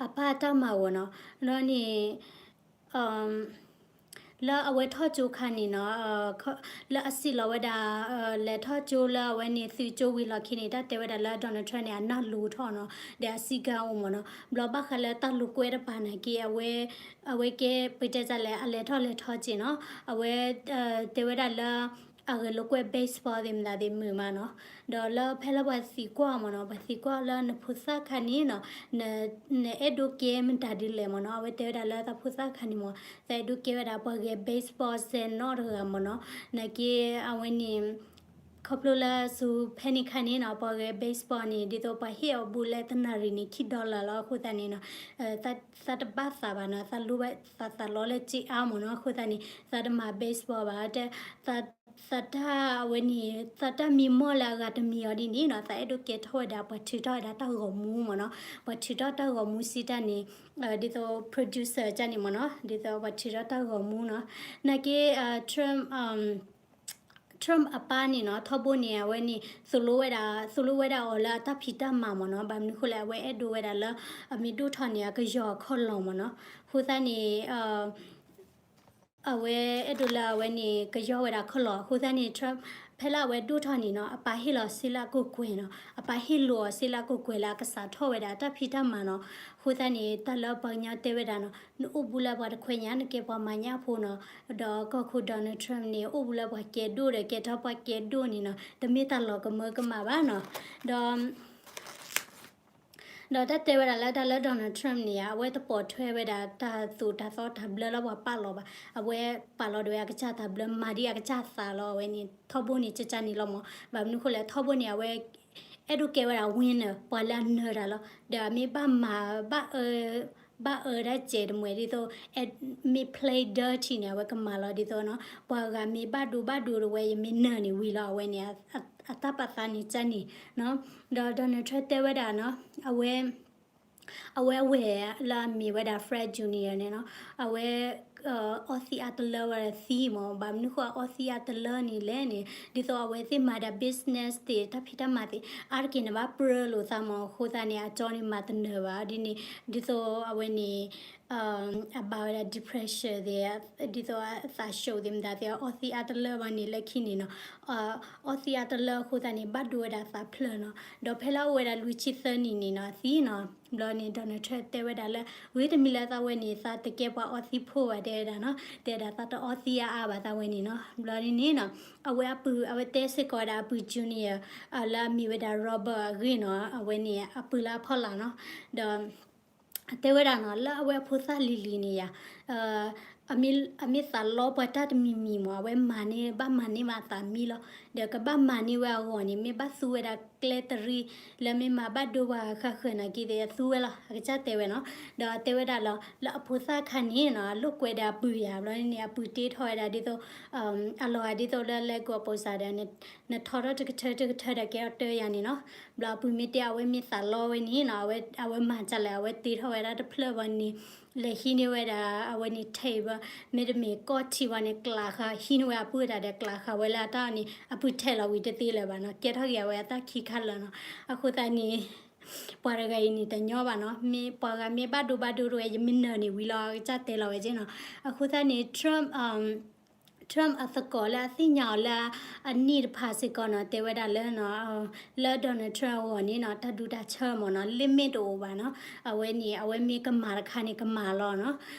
အပၢ်အတၢ်မၤအဂီၢ်နီၤ, ဒီးန့ၣ် လၢအဝဲထီၣ်ကၠိခါန့ၣ်နီၤ, လၢအစံးလီၤဝဲဒၣ် လဲၤထီၣ်ကၠိလၢအဝဲန့ၣ်သုးကၠိဝံၤလီၢ်ခံန့ၣ် တၢ်တဲဝဲဒၣ်လၢ Donald Trump န့ၣ် အနၢ်လိၤထီၣ်နီၤ, ဒီးအစံးကါအိၣ်မ့ၢ်နီၤ, ဘျီဘၣ်ဃးလၢတၢ်လိာ်ကွဲတပၤနာ်က့ အဝဲ အဝဲကဲပတဲတၢ်လဲၣ် အလဲၤထီၣ်လဲၤထီက့ၤနီၤ, အဝဲ တဲဝဲဒၣ်လၢ အဂဲၤလိာ်ကွဲ baseball သ့ၣ်မတၤသ့ၣ်မုာ်မးနီၤ, ဒီးလၢဖဲလၢပှၤသံကွၢ်မ့ၢ်နီၤ, ပှၤသံကွၢ်လၢနဖိသၣ်ခါန့ၣ်နီၤ, နအဲၣ်ဒိးကဲမတၤဒ်လဲၣ်မ့ၢ်နီၤ, အဝဲတဲဝဲဒၣ်လၢတၢ်ဖိသၣ်ခါန့ၣ်မ့ၢ် သးအဲၣ်ဒိးကဲဝဲဒၣ်ပှၤဂဲၤ baseball စဲနီတဂၤမ့ၢ်နီၤ, နာ်က့အဝဲန့ၣ် ခီဖျိလၢဆူဖဲန့ၣ်ခါန့ၣ်နီၤ, ပှၤဂဲၤ baseball န့ၣ် ဒ်သိးပှၤဟ့ၣ်အီၤဘူးလဲတနၣ်ရံၣ်န့ၣ် ခံ dollar လီၤ. အဃိသတးန့ၣ်နီၤ, သးတဘၣ်သးဘၣ်နီၤ, သးလိဘၣ်သးသးလီလၢက့အါမ့ၢ်နီၤ, အဃိသတးန့ၣ် သးတမၤ baseball ဘၣ်, တဲ သးတၢ်အဝဲန့ၣ် သးတၢ်မံမီၢ်လၢအဂၤတမံၤအီၤဒ်န့ၣ်နီၤ, သးအဲၣ်ဒိးကဲထီၣ်ဝဲဒၣ်ပှၤထုးထီၣ်ဝဲဒၣ်တၢ်ဂီၤမူမ့ၢ်နီၤ, ပှၤထုးထီၣ်တၢ်ဂီၤမူစံးတၢ်န့ၣ် ဒ်သိး producer တၢ်န့ၣ်မ့ၢ်နီၤ, ဒ်သိးပှၤထုးထီၣ်တၢ်ဂီၤမူနီၤ, နာ်က့ Trump Trump အပၢ်န့ၣ်နီၤ, ထီဘိန့ၣ် အဝဲန့ၣ် သိၣ်လိဝဲဒၣ် သိၣ်လိဝဲဒၣ်အီၤလၢအတၢ်ဖံးတၢ်မၤမ့ၢ်နီၤ, ဘၣ်မနုၤဃိလဲၣ် အဝဲအဲၣ်ဒိးဝဲဒၣ်လၢ အမ့ၢ်ဒိၣ်ထီၣ်န့ၣ် အကယီၤအခီၣ်လီၢ်မ့ၢ်နီၤ, အဃိသတးန့ၣ် အဝဲအဲၣ်ဒိးလၢအဝဲန့ၣ် ကယီၤဝဲဒၣ်ခီၣ်လီၢ်, အဃိသတးန့ၣ် Trump ဖဲလၢအဝဲဒိၣ်ထီၣ်န့ၣ်နီၤ, အပၢ်ဟ့ၣ်လီၤစ့လၢအကကွဲၢ်နီၤ, အပၢ်ဟ့ၣ်လိာ်အီၤစ့လၢအကကွဲၢ်လၢအကစးထီၣ်ဝဲဒၣ်အတၢ်ဖံးတၢ်မၤနီၤ, အဃိသတးန့ၣ် တၢ်လၢပှၤကညီတဲဝဲဒၣ်နီၤ, နအိၣ်ဘူးလၢပှၤတခွဲညါ နကဲပှၤမၤညၣ်ဖိနီၤ, ဒီးကီၢ်ခိၣ် Donald Trump န့ၣ် အိၣ်ဘူးလၢပှၤကဲဒိၣ်ဒီး ကဲထီၣ်ပှၤကဲဒိၣ်န့ၣ်နီၤ, တမ့ၢ်တၢ်လီၤကမၢကမၣ်ဘၣ်နီၤ, ဒီး ဒီးတၢ်တဲဝဲဒၣ်လၢတၢ်လၢ Donald Trump န့ၣ်ဧါ, အဝဲတပိာ်ထွဲဝဲဒၣ်တၢ်သိၣ်တၢ်သီတၢ်ဘျၢလၢပှၤပာ်လီၤဘၣ်, အဝဲပာ်လီၤဒၣ်ဝဲအကစၢ်တၢ်ဘျၢ မၤဒ်အကစၢ်သးလီၤ, အဝဲန့ၣ် ထီဘိန့ၣ် ကကန့ၣ်လီၤမး, ဘၣ်မနုၤဃိလဲၣ် ထီဘိန့ၣ် အဝဲ အဲၣ်ဒိးကဲဝဲဒၣ် winner ပှၤလၢအနၢၤတၢ်လီၤ, ဒီးအမ့ၢ်ဘၣ်မၤ ဘၣ်အၢ ဘၣ်အၢတၢ်စဲးတမှဲၤဒ်သိး မ့ၢ် play dirty န့ၣ် အဝဲကမၤလီၤဒ်သိးနီၤ, ပှၤဂၤမ့ၢ်ဘၣ်ဒိဘၣ်ဒိတဝဲ ယမ့ၢ်နၢၤန့ၣ်ဝံၤလီၤ, အဝဲန့ၣ် အတၢ်ပာ်သးန့ၣ်ကန့ၣ်နီၤ, ဒီး Donald Trump တဲဝဲဒၣ်နီၤ, အဝဲ အဝဲအဝဲၢ်လၢအမ့ၢ်ဝဲဒၣ် Fred Junior န့ၣ်နီၤ, အဝဲ အီသံးအါတလၢဝဲဒၣ်သံမး, ဘၣ်မနုၤဃိအီသံးအါတလၢန့ၣ်လဲၣ်န့ၣ် ဒ်သိးအဝဲသ့ၣ်မၤဒၣ် business သ့ၣ် တၢ်ဖံးတၢ်မၤသ့ၣ် အါတက့ၢ်န့ၣ်ဘၣ်ပြၢလိာ်သးမး, အဃိသတးန့ၣ် အကၠီန့ၣ်မၤတနၢၤဘၣ်ဒ်န့ၣ်, ဒ်သိးအဝဲန့ၣ် အဘၣ်ဝဲဒၣ် depression သ့ၣ်, ဒ်သိးအသး show သ့ၣ်မတၤသ့ၣ် အီသံးအါတလၢဘၣ်န့ၣ် လၢခံန့ၣ်နီၤ, အီသံးအါတလၢအဃိသတးန့ၣ် ဘၣ်ဒိဝဲဒၣ်သးဖျၢၣ်နီၤ, ဒီးဖဲလၢအအိၣ်ဝဲဒၣ်လွံၢ်ဆံသၢနံၣ်န့ၣ်နီၤ အသံနီၤ, ဘျီန့ၣ် Donald Trump တဲဝဲဒၣ်လၢ ဂ့ၤတမံၤလၢသးဝဲန့ၣ် သးတကဲပှၤအီသံးဖိဘၣ် တဲဝဲဒၣ်နီၤ, တဲဒၣ်သးတအီသံးအါအါဘၣ်သးဝဲန့ၣ်နီၤ, ဘျီန့ၣ်နီၤ အဝဲအပုၢ် အဝဲတဲစ့ၢ်ကီးဝဲဒၣ်အပုၢ် Junior လၢအမ့ၢ်ဝဲဒၣ် Robert အဂ့ၢ်နီၤ, အဝဲန့ၣ်အပုၢ်လၢအဖီလာ်နီၤ, ဒီး တဲဝဲဒၣ်နီၤ လၢအဝဲအဖိသၣ်လံၤလံၤန့ၣ်ယါ, အမ့ၢ်သးလီပှၤတၢ်တမံၤမံၤမး အဝဲမၤန့ၢ် ဘၣ်မၤန့ၢ်မးအသးမံလီၤ, ဒီးကဘၣ်မၤန့ၢ်ဝဲအဂီၢ်န့ၣ် မ့ၢ်ဘၣ်သူဝဲဒၣ်ကျဲတရံး လၢမ့ၢ်မၤဘၣ်ဒိပှၤဃၣ်ဃၢၤနာ်က့သ့ၣ် အသူဝဲလီၤ အကစၢ်တဲဝဲနီၤ, ဒီးတဲဝဲဒၣ်လီၤ လၢအဖိသၣ်ခါန့ၣ်နီၤ အလိာ်ကွဲဒီးအပုၢ်ယါ ဘျီန့ၣ် အပုၢ်တ့ထီၣ်ဝဲဒၣ်ဒ်သိး အလီၤဂာ်ဒ်သိးလၢလဲကိးအပိစါဒီး နထီထီၣ်တကထၢတကထၢဒီးကဲထီၣ်တၢယါန့ၣ်နီၤ, ဘျီအပုၢ်မ့ၢ်တဲအဝဲမ့ၢ်သးလီဝဲန့ၣ်နီၤ အဝဲမၤဒ်လဲၣ် အဝဲတ့ထီၣ်ဝဲဒၣ်တဖျၢၣ်ဘၣ်န့ၣ် လဲၤဟံးန့ၢ်ဝဲဒၣ် အဝဲန့ၣ် table မ့တမ့ၢ်ကီၢ်ထံဘၣ်န့ၣ် ကျးဃာ် ဟံးန့ၢ်ဝဲအပုၢ်တၢ်ဒီးကျးဃာ်ဝဲလၢအတၢ်န့ၣ် အပုၢ်ထဲးလီၤဝံၤတသ့လၢၤဘၣ်နီၤ ကဲထီၣ်က့ၤအဝဲအတၢ်ခံခါလၢာ်နီၤ, အဃိသတးန့ၣ် ပှၤတဂၤအံၤန့ၣ်တညီဘၣ်နီၤ, မ့ၢ်ပှၤဂၤမ့ၢ်ဘၣ်ဒိဘၣ်ဒိတဝဲ ယမ့ၢ်နၢၤန့ၣ်ဝံၤလီၤ အကစၢ်တဲလီၤဝဲက့နီၤ, အဃိသတးန့ၣ် Trump Trump အသကိးလၢအသ့ၣ်ညါအီၤလၢအနံၣ်တဖၣ်စ့ၢ်ကီးနီၤ တဲဝဲဒၣ်လၢ လၢ Donald Trump အဂီၢ်န့ၣ်နီၤ တၢ်ဒူတၢ်ဆၢမ့ၢ်နီၤ limit တအိၣ်ဘၣ်နီၤ, အဝဲန့ၣ် အဝဲမ့ၢ်ကမၤတခါန့ၣ် ကမၤလီၤနီၤ,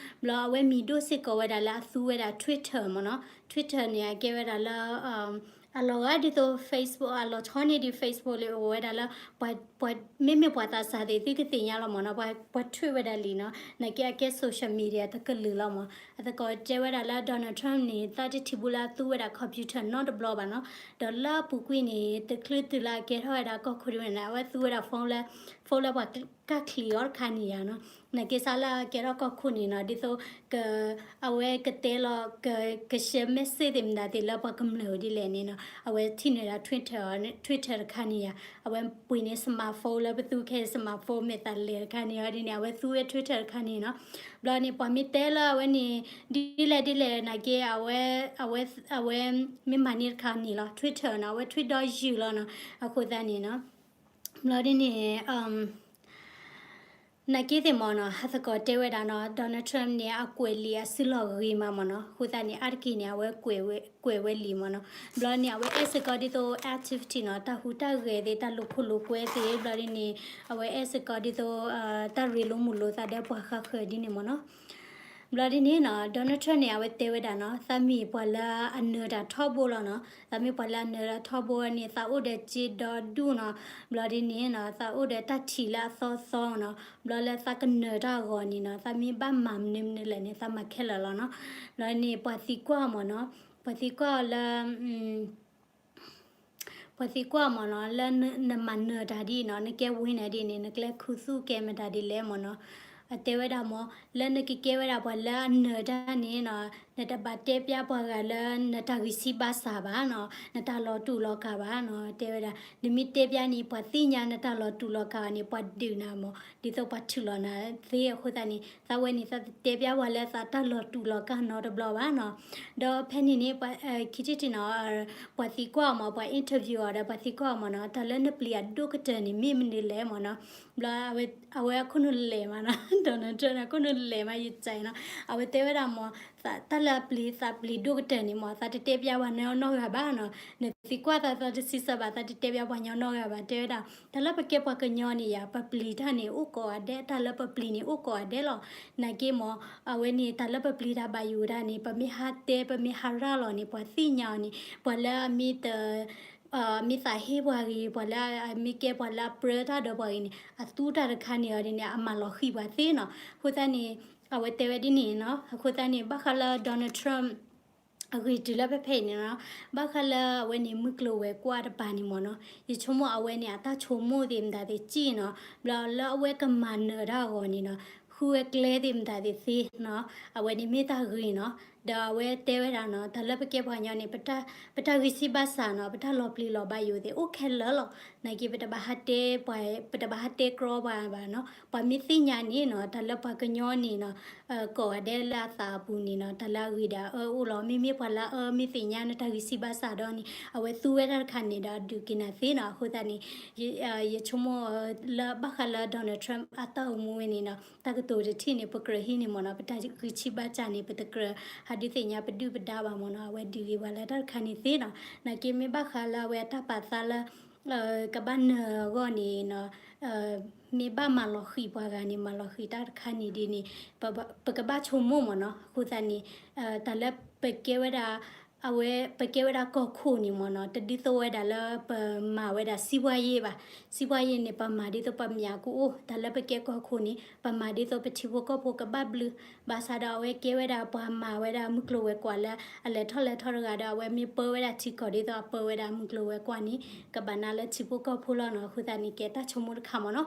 ဘျီအဝဲမံၤဒိၣ်စ့ၢ်ကီးဝဲဒၣ်လၢအသူဝဲဒၣ် Twitter မ့ၢ်နီၤ, Twitter န့ၣ် အကဲဝဲဒၣ်လၢ အလီၤဂာ်ဒ်သိး Facebook အလီၤဆီန့ၢ်ဒ် Facebook လၢအိၣ်ဝဲဒၣ်လၢ ပှၤ ပှၤ မ့မ့ၢ်ပှၤသးစၢ်သ့ၣ် သုကသ့ၣ်ညါလီၤမ့ၢ်နီၤ, ပှၤ ပှၤ tweet ဝဲဒၣ်လံနီၤ, နာ်က့အကဲ social media တကလုာ်လီၤမ့ၢ်. အသကိးတဲဝဲဒၣ်လၢ Donald Trump န့ၣ် သးတထံၣ်ဘူးလၢအသူဝဲဒၣ် computer နီတဘျီဘၣ်နီၤ, ဒီးလၢအပူၤကွံာ်န့ၣ် တချုးတုၤလၢအကဲထီၣ်ဝဲဒၣ်ကီၢ်ခိၣ်ဒ်ဝဲန့ၣ် အဝဲသူဝဲဒၣ် phone လၢ phone လၢပှၤကချံးအီၤတခါန့ၣ်ယါနီၤ, နာ်က့စးလၢအကဲထီၣ်ကီၢ်ခိၣ်န့ၣ်နီၤ ဒ်သိး က အဝဲကတဲလီၤ က က share message သ့ၣ်မတၤသ့ၣ်လၢပှၤကမျၢၢ်ဝဲဒ်လဲၣ်န့ၣ်နီၤ, အဝဲထံၣ်န့ၢ်ဒၣ် Twitter အီၤ Twitter တခါန့ၣ်ယါ, အဝဲပှ့ၤန့ၢ် smartphone လၢပသူခဲ smartphone မ့ၢ်သးလဲၤတခါန့ၣ်အီၤဒ်န့ၣ် အဝဲသူဝဲ Twitter တခါန့ၣ်နီၤ, ဘျီန့ၣ် ပှၤမ့ၢ်တဲလၢအဝဲန့ၣ် ဒ်လဲၣ်ဒ်လဲၣ်နာ်က့ အဝဲ အဝဲ အဝဲမ့ၢ်မၤန့ၢ်တခါန့ၣ်လီၤ Twitter နီၤ, အဝဲ tweet ဒီးယုၢ်လီၤနီၤ, အဃိသတးန့ၣ်နီၤ, ဘျီဒ်န့ၣ် နာ်က့သ့ၣ်မ့ၢ်နီၤ ဟးသကိးတဲဝဲဒၣ်နီၤ Donald Trump န့ၣ် အကွဲးလံာ်အစုလီၢ်ဂ့ၤမးမ့ၢ်နီၤ. အဃိသတးန့ၣ် အါတက့ၢ်န့ၣ် အဝဲကွဲးဝဲလံာ်မ့ၢ်နီၤ. ဘျီန့ၣ် အဝဲအဲၣ်စ့ၢ်ကီးဒ်သိး activity နီၤ တၢ်ဟူးတၢ်ဂဲၤသ့ၣ် တၢ်လိာ်ခိၣ်လိာ်ကွဲသ့ၣ် ဘျီဒ်န့ၣ် အဝဲအဲၣ်စ့ၢ်ကီးဒ်သိး တၢ်ရ့လိာ်မုာ်လိာ်သးဒီးပှၤဃၣ်ဃၢၤဒ်န့ၣ်မ့ၢ်နီၤ. ဘျီဒ်န့ၣ်နီၤ Donald Trump န့ၣ် အဝဲတဲဝဲဒၣ်နီၤ သးမ့ၢ်ပှၤလၢအနၢၤတၢ်ထီဘိလီၤနီၤ. သးမ့ၢ်ပှၤလၢအနၢၤတၢ်ထီဘိန့ၣ် သးအိၣ်ဒီးစ့ဒီဒူၣ်နီၤ. ဘျီဒ်န့ၣ်နီၤ သးအိၣ်ဒီးတၢ်ထံၣ်လၢအသီသီနီၤ. ဘျီလၢသးကနၢၤတၢ်အဂီၢ်န့ၣ်နီၤ သးမ့ၢ်ဘၣ်မၤမနုၤမနုၤလဲၣ်န့ၣ် သးမၤခဲလၢာ်လီၤနီၤ. ဘျီန့ၣ် ပှၤသံကွၢ်အီၤမ့ၢ်နီၤ ပှၤသံကွၢ်အီၤလၢ ပှၤသံကွၢ်အီၤမ့ၢ်နီၤ လၢနမၤနၢၤတၢ်ဒ်အံၤနီၤ နကဲဝံၤန့ၣ်ဒ်န့ၣ် နကျဲခူသူၣ်ကဲမတၤဒ်လဲၣ်မ့ၢ်နီၤ. အတဲဝဲဒၣ်မ့ၢ် လၢနကကဲဝဲဒၣ်ပှၤလၢအနၢၤတၢ်န့ၣ်နီၤ နတဘၣ်တဲပျါပှၤဂၤလၢနတၢ်ဂံၢ်စၢ်ဘါစၢ်ဘၣ်နီၤ နတၢ်လီၤတူာ်လီၤကာ်ဘၣ်နီၤ. တဲဝဲဒၣ် နမ့ၢ်တဲပျါန့ၣ် ပှၤသ့ၣ်ညါနတၢ်လီၤတူာ်လီၤကာ်န့ၣ် ပှၤဒုးနၤမ့ၢ် ဒ်သိးပှၤထုးလီၤနၤသ့. အဃိသတးန့ၣ် သးဝဲန့ၣ် သးတတဲပျါပှၤလၢသးတၢ်လီၤတူာ်လီၤကာ်နီတဘျီဘၣ်နီၤ. ဒီးဖဲန့ၣ်န့ၣ် ခံထံၣ်တထံၣ်နီၤ ပှၤသံကွၢ်အီၤမ့ၢ် ပှၤ interview အီၤဒီး ပှၤသံကွၢ်အီၤမ့ၢ်နီၤ တၢ်လၢနပျံၤအဒိၣ်ကတၢၢ်န့ၣ် မ့ၢ်မနုၤလဲၣ်မ့ၢ်နီၤ. ဘျီ အဝဲအခိၣ်နူာ်လဲၤမးနီၤ Donald Trump န့ၣ် အခိၣ်နူာ်လဲၤမး ယစံးနီၤ အဝဲတဲဝဲဒၣ်မ့ၢ် တၢ်လၢအပျံၤ သးပျံၤဒိၣ်ကတၢၢ်န့ၣ်မ့ၢ် သးတတဲပျါပှၤညီနီတဂၤဘၣ်နီၤ. နသံကွၢ်သး သးတစံးဆၢဘၣ် သးတတဲပျါပှၤညီနီတဂၤဘၣ် တဲဝဲဒၣ် တၢ်လၢပကဲပှၤကညီန့ၣ်ယၤ ပပျံၤတၢ်န့ၣ် အိၣ်ကိးဂၤဒဲး တၢ်လၢပပျံၤန့ၣ် အိၣ်ကိးဂၤဒဲးလီၤ. နာ်က့မ့ၢ် အဝဲန့ၣ် တၢ်လၢပပျံၤတၢ်ဘၣ်ယိၣ်တၢ်န့ၣ် ပမ့ၢ်ဟးတဲ ပမ့ၢ်ဟးရၤလီၤန့ၣ် ပှၤသ့ၣ်ညါအီၤန့ၣ် ပှၤလၢအမ့ၢ်တ မ့ၢ်သးဟ့ပှၤဂ့ၤ ပှၤလၢအမ့ၢ်ကဲပှၤလၢအပြၢတၢ်ဒီးပှၤဂ့ၤန့ၣ် အသူတၢ်တခါန့ၣ်အီၤဒ်န့ၣ် အမၤလီၤဃံၤပှၤသ့နီၤ. အဃိသတးန့ၣ် အဝဲတဲဝဲဒ်န့ၣ်နီၤ. အဃိသတးန့ၣ် ဘၣ်ဃးလၢ Donald Trump အဂ့ၢ်တုၤလၢဖဲဖဲအံၤန့ၣ်နီၤ, ဘၣ်ဃးလၢအဝဲန့ၣ် မုၢ်ကျိၤဝဲၤကွာ်တပၤန့ၣ်မ့ၢ်နီၤ, ယဆိကမိၣ်အဝဲန့ၣ် အတၢ်ဆိကမိၣ်သ့ၣ်မတၤသ့ၣ်ကံၣ်နီၤ, ဘျီလၢအဝဲကမၤနၢၤတၢ်အဂီၢ်န့ၣ်နီၤ, ဃုဝဲကျဲသ့ၣ်မတၤသ့ၣ်သ့နီၤ, အဝဲန့ၣ်မ့ၢ်တၢ်ဂ့ၤနီၤ. ဒီးအဝဲတဲဝဲဒၣ်နီၤ, တၢ်လၢပကဲပှၤကညီန့ၣ် ပတၢ်ဂံၢ်ဆံးဘါစၢ်နီၤ, ပတၢ်လီၤပျံၤလီၤဘၣ်ယိၣ်သ့ၣ် အိၣ်ခဲလၢာ်လီၤ. နာ်က့ ပတဘၣ်ဟးတဲပှၤ, ပတဘၣ်ဟးတဲကြီပှၤဘၣ်နီၤ. ပှၤမ့ၢ်သ့ၣ်ညါန့ၣ်နီၤ, တၢ်လၢပှၤကညီန့ၣ်နီၤ, ကိးဂၤဒဲးလၢအသးအပူၤန့ၣ်နီၤ, တၢ်လၢအဂ့ၤဒီးအအၢအိၣ်လီၤ. မ့မ့ၢ်ပှၤလၢအအၢမ့ၢ်သ့ၣ်ညါနတၢ်ဂံၢ်ဆံးဘါစၢ်ဒီးန့ၣ် အဝဲသူဝဲတၢ်တခါန့ၣ်ဒီး အဒုးက့ၤနၤသ့နီၤ. အဃိသတးန့ၣ် ယဆိကမိၣ်လၢဘၣ်ဃးလၢ Donald Trump အတၢ်အိၣ်မူဝဲန့ၣ်နီၤ, တၢ်ကတိၤတထံၣ်န့ၣ် ပကြၢးဟံးန့ၢ်မ့ၢ်နီၤ, ပတၢ်ဂံၢ်ဆံးဘါစၢ်န့ၣ် ပတကြၢးဟးဒုးသ့ၣ်ညါပဒုၣ်ပဒါဘၣ်မ့ၢ်နီၤ, အဝဲဒုးဂ့ၤပှၤလၢတၢ်တခါန့ၣ်သ့နီၤ. နာ်က့မ့ၢ်ဘၣ်ဃးလၢအဝဲအတၢ်ပာ်သးလၢ ကဘၣ်နၢၤအဂီၢ်န့ၣ်နီၤ, မ့ၢ်ဘၣ်မၤလီၤဃံၤပှၤဂၤန့ၣ် မၤလီၤဃံၤတၢ်တခါန့ၣ်ဒ်န့ၣ် ပကဘၣ်ဆိကမိၣ်မ့ၢ်နီၤ. အဃိသတးန့ၣ် တၢ်လၢပကဲဝဲဒၣ် အဝဲပကဲဝဲဒၣ်ကီၢ်ခိၣ်န့ၣ်မ့ၢ်နီၤ, တဒ်သိးဝဲဒၣ်လၢပမၤဝဲဒၣ်စံးပှၤယ့ၢ်ဘၣ်. စံးပှၤယ့ၢ်န့ၣ် ပမၤဒ်သိးပမၠးကအိၣ်, တၢ်လၢပကဲကီၢ်ခိၣ်န့ၣ် ပမၤဒ်သိးပထံဖိကီၢ်ဖိကဘၣ်ဘျုး. ဘၣ်ဆၣ်ဒီးအဝဲကဲဝဲဒၣ်ပှၤမၤဝဲဒၣ်မုၢ်ကျိၤဝဲၤကွာ်လၢအလဲၤထီၣ်လဲၤထီတဂၤဒီး အဝဲမ့ၢ်ပၢဝဲဒၣ်ထံကီၢ်ဒ်သိးအပၢဝဲဒၣ်မုၢ်ကျိၤဝဲၤကွာ်န့ၣ် ကဘၣ်နၤလၢထံဖိကီၢ်ဖိလီၤနီၤ. အဃိသတးန့ၣ် ကဲတၢ်ဆိကမိၣ်တခါမ့ၢ်နီၤ.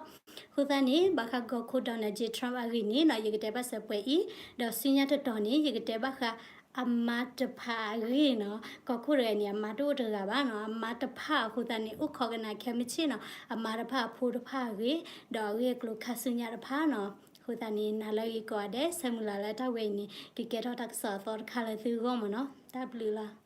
အဃိသတးန့ၣ် ဘၣ်ဃးကီၢ်ခိၣ် Donald J Trump အဂ့ၢ်န့ၣ်နီၤ, ယကတဲဘၣ်စၢၤပှဲၤအံၤ, ဒီးဆူညါတတီၤန့ၣ် ယကတဲဘၣ်ဃး အမါတဖၣ်အဂ့ၢ်နီၤ. ကီၢ်ခိၣ်တဂၤန့ၣ် အမါတအိၣ်တဂၤဘၣ်နီၤ, အမါတဖၣ်အဃိသတးန့ၣ် အိၣ်ခိးကနၣ်ခဲမုၢ်ဆ့ၣ်နီၤ, အမါတဖၣ်အဖိတဖၣ်အဂ့ၢ်, ဒီးအဂ့ၢ်အကျိၤခါဆူညါတဖၣ်နီၤ. အဃိသတးန့ၣ် နၤလၢအဂ့ၤကိးဂၤဒဲး ဆၢမုၢ်လၢ်လၢတၢ်ဝဲအံၤန့ၣ် ကကဲထီၣ်တၢ်ကစီၣ်အသီတခါလၢသုဂီၢ်မ့ၢ်နီၤ. တၢ်ဘျုးလီၤ.